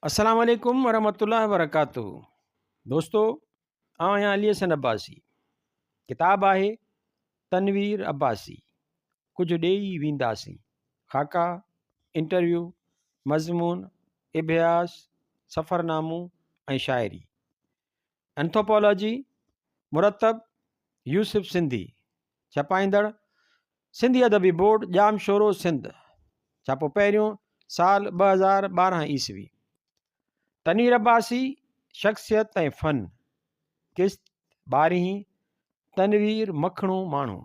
السلام عليڪم ورحمة الله وبرڪاته دوستو آئون آهيان علي حسن عباسي ڪتاب آهي تنوير عباسي ڪجهه ڏيئي وينداسين خاڪا انٽرويو مضمون اڀياس سفرنامو ۽ شاعري انٿوپالاجي مرتب يوسف سنڌي ڇپائيندڙ سنڌي ادبي بورڊ ڄامشورو سنڌ ڇاپو پهريون سال 2012 عيسوي تنوير عباسي شخصيت ۽ فن قسط ٻارهين تنوير مکڻو ماڻهو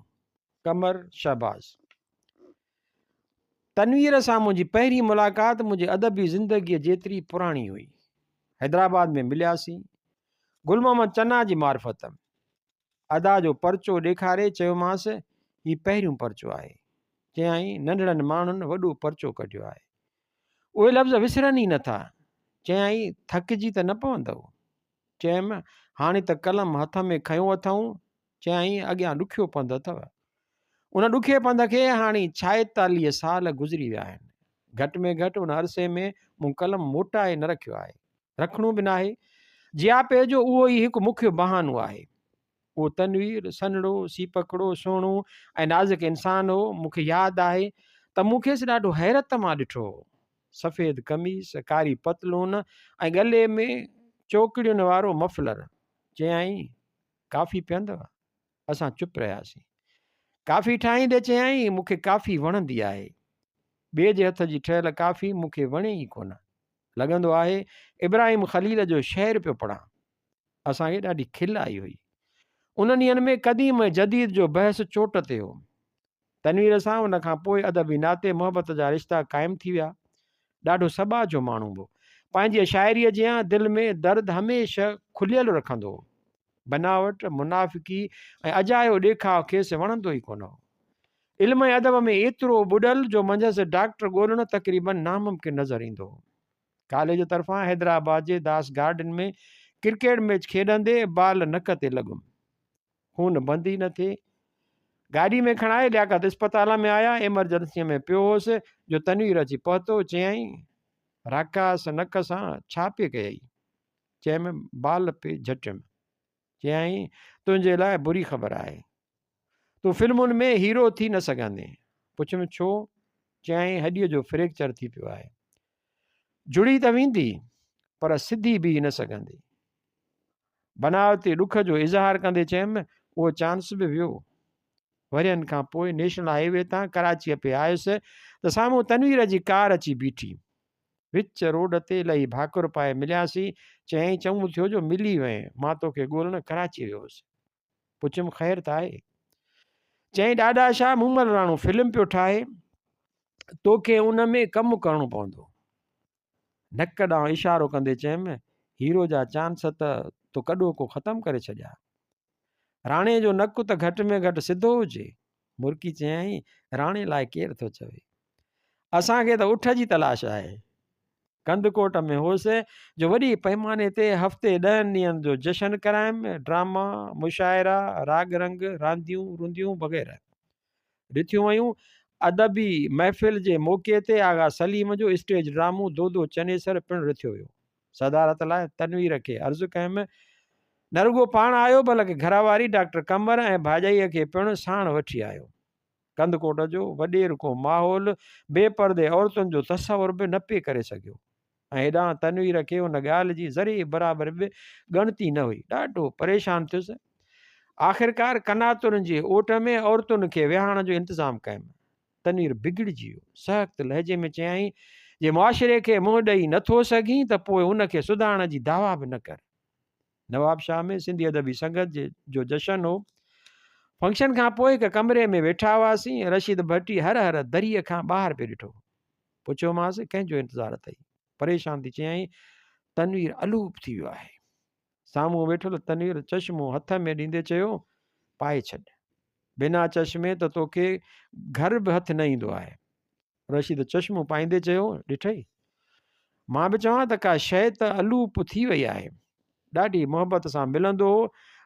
قمر شهباز تنوير سان منهنجي پهرين ملاقات منهنجي ادبي زندگيء جيتري پراڻي هئي حيدرآباد ۾ ملياسين گل محمد چنا جي معرفت ادا جو پرچو ڏيکاري چيومانس، هي پهريون پرچو آهي. چيائين، ننڍڙن ماڻهن وڏو پرچو ڪڍيو آهي. اهي لفظ وسرن ئي نٿا. چيائين، ٿڪجي ته نه پوندؤ؟ چيم، هاڻي ته قلم هٿ ۾ کنيو اٿئون. چيائين، اڳيان ڏکيو پنڌ اٿئو. ان ڏکئي پنڌ کي هاڻي ڇائيتاليهه سال گذري ويا آهن. گهٽ ۾ گهٽ ان عرصي ۾ مون قلم موٽائي نه رکيو آهي. رکڻو به ناهي. جياپي جو اهو ئي هڪ مکيه بهانو آهي. اهو تنوير، سنهڙو، سيپڪڙو، سهڻو ۽ نازڪ انسان هو. مون کي ياد آهي ته مون کيس ڏاڍو حيرت مان ڏٺو هو. سفيد قميص، ڪاري پتلون ۽ ڳلي ۾ چوڪڙين وارو مفلر. چيائين، ڪافي پيئندؤ؟ اسان چپ رهياسين. ڪافي ٺاهيندي چيائين، مون کي ڪافي وڻندي آهي. ٻئي جي هٿ جي ٺهيل ڪافي مون کي وڻي ئي ڪونه. لڳندو آهي ابراهيم خليل جو شعر پيو پڙهان. اسان کي ڏاڍي کل آئي هئي. انهن ڏينهن ۾ قديم ۽ جديد جو بحث چوٽ تي هو. تنوير سان ان کان پوء ادبي ناتي محبت جا رشتا قائم ٿي ويا. ڏاڍو سٻاجهو ماڻهو هو. پنهنجي شاعريء جيان دل ۾ درد هميشه کليل رکندو هو. بناوٽ، منافقي ۽ اجايو ڏيکاء کيس وڻندو ئي ڪونه هو. علم ۽ ادب ۾ ايترو ٻڏل جو منجهس ڊاڪٽر ڳولڻ تقريباً ناممڪن نظر ايندو هو. ڪاليج طرفان حيدرآباد جي داس گارڊن ۾ ڪرڪيٽ ميچ کيڏندي بال نڪ تي لڳم. خون بند ئي نه ٿئي. گاڏي ۾ کڻائي لياقت اسپتال ۾ آيا. ايمرجنسيء ۾ پيو هوس جو تنوير اچي پهتو. چيائين، راڪاس نڪ سان ڇا پئي ڪيئي؟ چيم، بال پئي جهٽيم. چيائين، تنهنجي لاء بري خبر آهي. تون فلمن ۾ هيرو ٿي نه سگهندين. پڇيم، ڇو؟ چيائين، هڏيء جو فريڪچر ٿي پيو آهي. جڙي ته ويندي، پر سڌي بيهي نه سگهندي. بناوتي ڏک جو اظهار ڪندي چيم، اهو چانس به ويو. ورهين کان پوء نيشنل هاء وي تان ڪراچيء پئي آيس ته سامهون تنوير جي ڪار اچي بيٺي. وچ روڊ تي لهي ڀاڪر پائي ملياسين. چيائين، چڱو ٿيو جو ملي وئين، مان توکي ڳولڻ ڪراچيء ويو هوس. پڇيم، خير ته آهي؟ چيائين، ڏاڏا شاهه مومل راڻو فلم پيو ٺاهي، توکي ان ۾ ڪم ڪرڻو پوندو. نڪ ڏانهن اشارو ڪندي چيم، هيرو جا چانس ته تو ڪڏهوڪو ختم ڪري ڇڏيا. راڻي جو نڪ ته گهٽ ۾ گهٽ سڌو هجي. مرڪي چيائين، راڻي لاء ڪير ٿو چوي. اسان کي ته اٺ جي تلاش آهي. ڪنڌڪوٽ ۾ هوس جو وڏي پئماني تي هفتي ڏهن ڏينهن جو جشن ڪرايم، ڊراما، مشاعرا، راڳ رنگ، رانديون رونديون وغيره رٿيون ويون. ادبي محفل جي موقعي تي آغا سليم جو اسٽيج ڊرامو دودو چنيسر پڻ رٿيو ويو. صدارت لاء تنوير کي عرض ڪيم، نه رڳو پاڻ آيو بلڪ گهر واري ڊاڪٽر قمر ۽ ڀاڄائيء کي پڻ ساڻ وٺي آيو. ڪنڌڪوٽ جو وڏيرڪو ماحول بي پردي عورتن جو تصور به نه پئي ڪري سگهيو ۽ هيڏانهن تنوير کي ان ڳالهه جي ذري برابر به ڳڻتي نه هئي. ڏاڍو پريشان ٿيس. آخرڪار قناطن جي اوٽ ۾ عورتن کي ويهارڻ جو انتظام ڪيم. تنوير بگڙجي ويو. سخت لهجي ۾ چيائين، جي معاشري کي منهن ڏئي نه ٿو سگهين ته پوء ان کي سڌارڻ جي دعويٰ به نه ڪر. نوابشاهه ۾ سنڌي ادبي سنگت جي جو جشن هو. فنڪشن کان پوء هڪ ڪمري ۾ ويٺا هئاسين. رشيد ڀٽي هر هر دريء کان ٻاهر پئي ڏٺو. پڇيومانس، ڪنهن جو انتظار اٿئي؟ پريشان ٿي چيائين، تنوير الوپ ٿي ويو آهي. سامهون ويٺل تنوير چشمو هٿ ۾ ڏيندي چيو، پائي ڇڏ. بنا چشمي ته توکي گهر به هٿ نه ايندو آهي. رشيد چشمو پائيندي چيو، ڏٺئي؟ مان به چوان ته ڪا شيء ته الوپ ٿي وئي آهي. ڏاڍي محبت سان ملندو هو.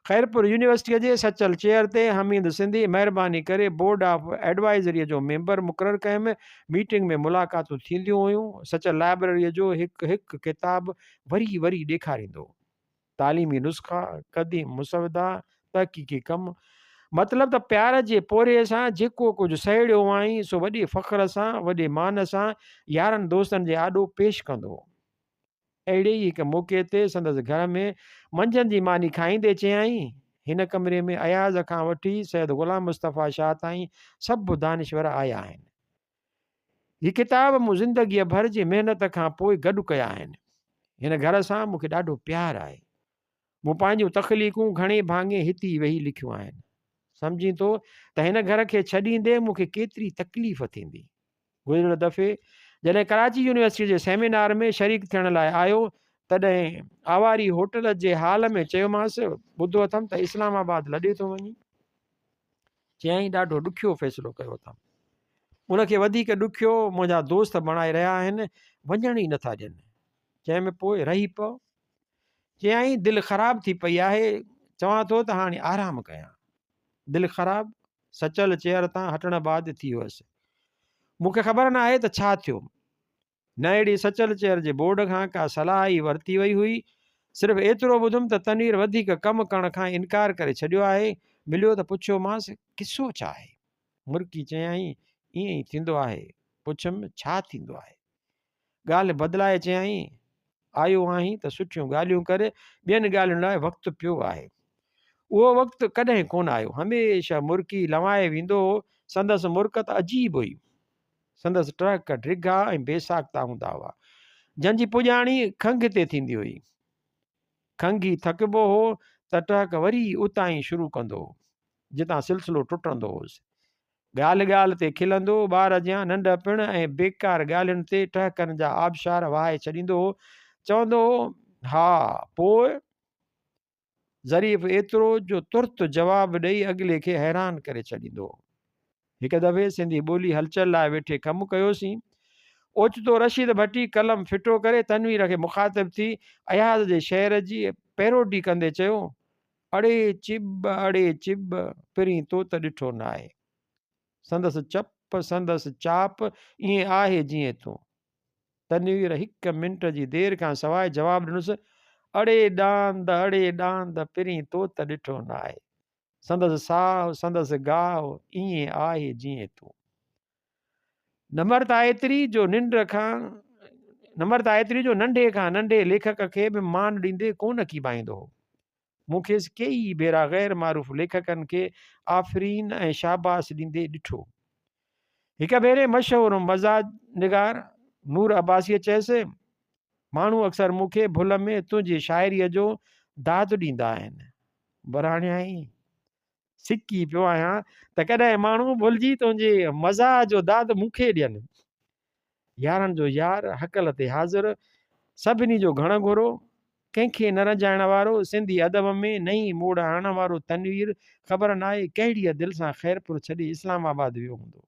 خيرپور يونيورسٽيء جي سچل چيئر تي حميد سنڌي مهرباني ڪري بورڊ آف ايڊوائيزريء جو ميمبر مقرر ڪيم. ميٽنگ ۾ ملاقاتون ٿينديون هيون. سچل لائبرريء جو هڪ هڪ ڪتاب وري وري ڏيکاريندو هو. تعليمي نسخا، قديم مسودا، تحقيقي ڪم، مطلب ته پيار جي پورهيي سان جيڪو ڪجهه سهيڙيو هئائين، سو وڏي فخر سان، وڏي مان سان يارن دوستن جي آڏو پيش ڪندو هو. اهڙي ئي هڪ موقعي تي سندس گهر ۾ منجهند جي ماني کائيندي چيائين، هن ڪمري ۾ اياز کان وٺي سيد غلام مصطفيٰ شاهه تائين سڀ دانشور آيا آهن. هي ڪتاب مون زندگيء ڀر جي محنت کان پوء گڏ ڪيا آهن. هن گهر سان مون کي ڏاڍو پيار آهي. مون پنهنجون تخليقون گهڻي ڀاڱي هتي ئي ويهي لکيون آهن. سمجهين ٿو ته هن گهر کي ڇڏيندي مون کي ڪيتري تڪليف ٿيندي. گذريل دفعي جڏهن ڪراچي يونيورسٽيء جي سيمينار ۾ شريڪ ٿيڻ لاء آيو، تڏهن آواري هوٽل جي هال ۾ چيومانس، ٻڌو اٿم ته اسلام آباد لڏي ٿو وڃين. چيائين، ڏاڍو ڏکيو فيصلو ڪيو اٿم. ان کي وڌيڪ ڏکيو منهنجا دوست بڻائي رهيا آهن، وڃڻ ئي نٿا ڏين. چيم، پوء رهي پئو. چيائين، دل خراب ٿي پئي آهي، چوان ٿو ته هاڻي آرام ڪيان. دل خراب؟ سچل چيئر تان هٽڻ بعد ٿي هئس. مون کي خبر نه آهي ته ڇا ٿيو. نه اهڙي سچل چيئر جي بورڊ کان ڪا صلاح ئي ورتي وئي هئي. صرف ايترو ٻڌم ته تنوير وڌيڪ ڪم ڪرڻ کان انڪار ڪري ڇڏيو آهي. مليو ته پڇيومانس، قصو ڇا آهي؟ مرڪي چيائين، ائين ئي ٿيندو آهي. پڇيم، ڇا ٿيندو آهي؟ ڳالهه بدلائي چيائين، آيو آهين ته سٺيون ڳالهيون ڪر، ٻين ڳالهين لاء وقت پيو آهي. اهو وقت ڪڏهن ڪونه آيو. هميشه مرڪي لنوائي ويندو هو. سندس مرڪ ته عجيب هئي. سندس ٽهڪ ڊگها ۽ بي ساختا هوندا هئا، جن جي پڄاڻي کنگهه تي ٿيندي هئي. کنگهي ٿڪبو هو ته ٽهڪ وري اتان ئي شروع ڪندو هو، جتان سلسلو ٽٽندو هوس. ڳالهه ڳالهه تي کلندو، ٻار جيان ننڍپڻ ۽ بيڪار ڳالهين تي ٽهڪن جا آبشار وهائي ڇڏيندو هو. چوندو هو، ها، پوء؟ ظريف ايترو جو ترت جواب ڏئي اڳلي کي حيران ڪري ڇڏيندو هو. هڪ دفعي سنڌي ٻولي هلچل لاء ويٺي ڪم ڪيوسين. اوچتو رشيد ڀٽي قلم ڦٽو ڪري تنوير کي مخاطب ٿي اياز جي شعر جي پيروڊي ڪندي چيو، اڙي چٻ، اڙي چٻ، پرين تو ته ڏٺو ناهي. سندس چپ، سندس چاپ ائين آهي جيئن تون. تنوير هڪ منٽ جي دير کان سواء جواب ڏنس، اڙي ڏاند، اڙي ڏاند، پرين تو ته ڏٺو ناهي. سندس ساهه، سندس گاهه ائين آهي جيئن تون. نمرتا ايتري جو ننڊ کان نمرتا ايتري جو ننڍي کان ننڍي ليکڪ کي به مان ڏيندي ڪونه ڪيٻائيندو هو. مون کيس ڪيئي ڀيرا غير معروف ليکڪن کي آفرين ۽ شاباس ڏيندي ڏٺو. هڪ ڀيري مشهور مزاح نگار نور عباسيء چيس، ماڻهو اڪثر مون کي ڀل ۾ تنهنجي شاعريء جو داد ڏيندا آهن. وراڻيائين، سڪي پيو آهيان ته ڪڏهن ماڻهو ڀلجي تنهنجي مزاح جو داد مون کي ڏين. يارن جو يار، هڪل تي حاضر، سڀني جو گهڻ گهرو، ڪنهن کي نه رنجائڻ وارو، سنڌي ادب ۾ نئين موڙ آڻڻ وارو تنوير خبر ناهي ڪهڙيء دل سان خيرپور ڇڏي اسلام آباد ويو هوندو.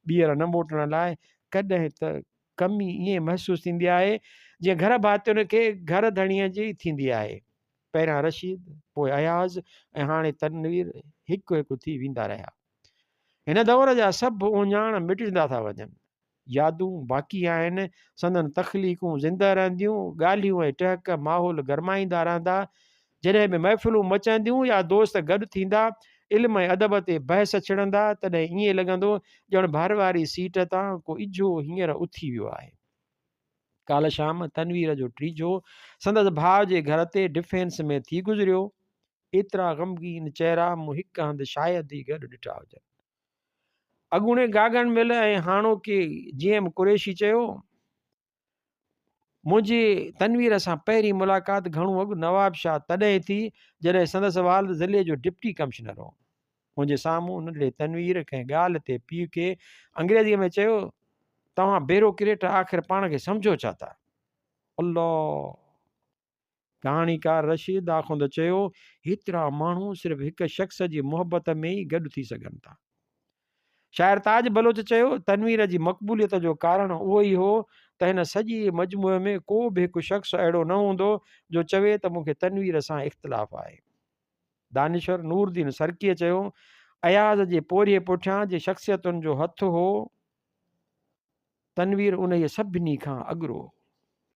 ٻيهر نه موٽڻ لاء ڪڏهن ته ڪمي ائين محسوس ٿيندي آهي، جيئن گهر ڀاتين کي گهر ڌڻيء جي ٿيندي آهي. پهريان رشيد، پوء اياز ۽ هاڻي تنوير هڪ هڪ ٿي ويندا رهيا. هن دور جا سڀ اهڃاڻ مٽجندا ٿا وڃن. يادون باقي آهن، سندن تخليقون زنده رهنديون، ڳالهيون ۽ ٽهڪ ماحول گرمائيندا رهندا. جڏهن به محفلون مچنديون يا دوست گڏ ٿيندا، علم ۽ ادب تي بحث ڇڙندا، تڏهن ائين لڳندو ڄڻ ڀر واري سيٽ تان ڪو اجهو هينئر اٿي ويو آهي. ڪالهه شام تنوير جو ٽيجهو سندس ڀاء جي گهر تي ڊفينس ۾ ٿي گذريو. ايترا غمگين چهرا مون هڪ هنڌ شايد ئي گڏ ڏٺا هجن. اڳوڻي گاگن مل ۽ هاڻوڪي جي ايم قريشي چيو، منهنجي تنوير سان پهرين ملاقات گهڻو اڳ نوابشاهه تڏهن ٿي، جڏهن سندس والد ضلعي جو ڊپٽي ڪمشنر هو. منهنجي سامهون ننڍڙي تنوير ڪنهن ڳالهه تي پيء کي انگريزيء ۾ چيو، توهان بيروڪريٽ آخر پاڻ کي سمجهو ڇا ٿا؟ الله! ڪهاڻيڪار رشيد آخوند چيو، هيترا ماڻهو صرف هڪ شخص جي محبت ۾ ئي گڏ ٿي سگهن ٿا. شاعر تاج بلوچ چيو، تنوير جي مقبوليت جو ڪارڻ اهو ئي هو ته هن سڄي مجموعي ۾ ڪو به هڪ شخص اهڙو نه هوندو جو چوي ته مون کي تنوير سان اختلاف آهي. دانشور نور الدين سرڪيء چيو، اياز جي پورهيي پٺيان جي شخصيتن جو هٿ هو، تنوير انهيء سڀني کان اڳرو هو.